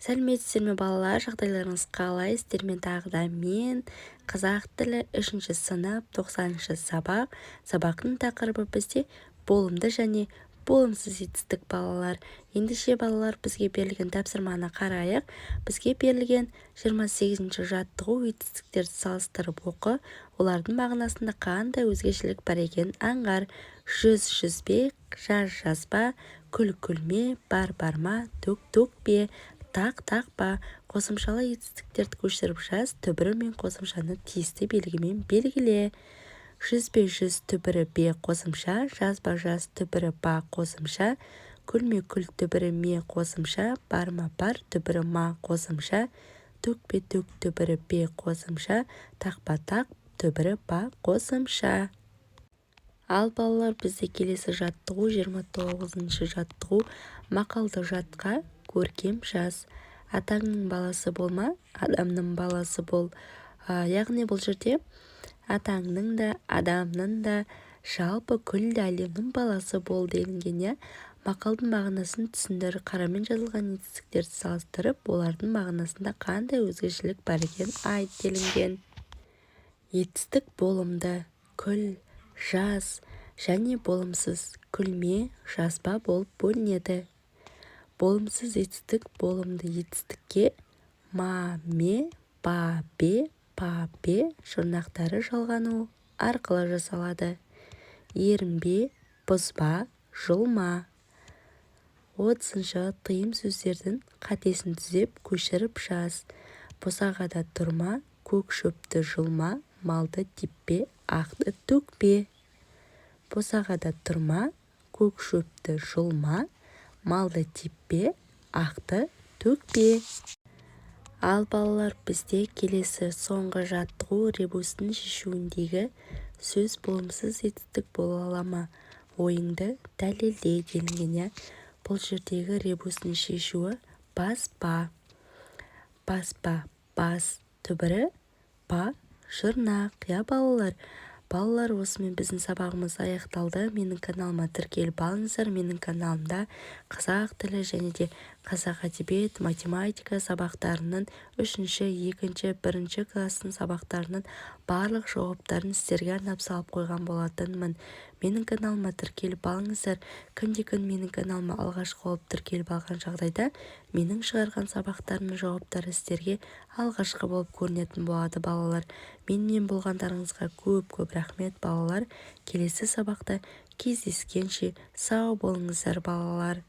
Сәлеметсіздер ме, балалар? Жағдайларыңыз қалай? Сіздермен тағы да мен, қазақ тілі, үшінші сынып, 90-сабақ. Сабақтың тақырыбы бізде болымды және болымсыз етістік, балалар. Ендеше, балалар, бізге берілген тапсырманы қарайық. Бізге берілген 28-жаттығу: етістіктерді салыстырып оқы, олардың мағынасында қандай өзгешелік бар екенін аңғар. Жүз, жүзбе, жаз, жазба, күл, күлме, бар, барма, төк, төкпе, тақ, тақпа. Қосымшалы етістіктерді көшіріп жаз, түбірі мен қосымшаны тиісті белгімен белгіле. Жүзбе, жүз, түбірі бе қосымша, жазба, жаз, түбірі ба қосымша, күлме, күл, түбірі ме қосымша, барма, бар, түбірі ма қосымша, төкпе, төк, түбірі пе қосымша, тақпа, тақ, түбірі па қосымша. Ал, балалар, бізде келесі жаттығу, 29-жаттығу: мақалды жатқа, көркем жаз. Атаңның баласы болма, адамның баласы бол. Яғни бұл жерде атаңның да, адамның да, жалпы күллі әлемнің баласы бол делінген, иә. Мақалдың мағынасын түсіндір. Қарамен жазылған етістіктерді салыстырып, олардың мағынасында қандай өзгешелік бар екенін айт делінген. Етістік болымды күл, жаз және болымсыз күлме, жазба болып бөлінеді. Болымсыз етістік болымды етістікке ма, ме, ба, бе, па, пе жұрнақтары жалғануы арқылы жасалады: ерінбе, бұзба, жұлма. 30-. Тыйым сөздердің қатесін түзеп, көшіріп жаз. Босағада тұрма, көк шөпті жұлма, малды теппе, ақты төкпе. Босағада тұрма, көк шөпті жұлма, малды теппе, ақты төкпе. Ал, балалар, бізде келесі, соңғы жаттығу: ребустың шешуіндегі сөз болымсыз етістік бола ала ма? Ойыңды дәлелде делінген, иә. Бұл жердегі ребустың шешуі баспа. Баспа, бас, түбірі па жұрнақ, иә, балалар? Балалар, осымен біздің сабағымыз аяқталды. Менің каналыма тіркеліп алыңыздар. Менің каналымда қазақ тілі және де қазақ әдебиет, математика сабақтарының, үшінші, екінші, бірінші класстың сабақтарының барлық жауаптарын сіздерге арнап салып қойған болатынмын. Менің каналыма тіркеліп алыңыздар. Кімде-кім менің каналыма алғашқы болып тіркеліп алған жағдайда, менің шығарған сабақтарымның жауаптары сіздерге алғашқы болып көрінетін болады. Балалар, менімен болғандарыңызға көп-көп рахмет. Балалар, келесі сабақта кездескенше сау болыңыздар, балалар.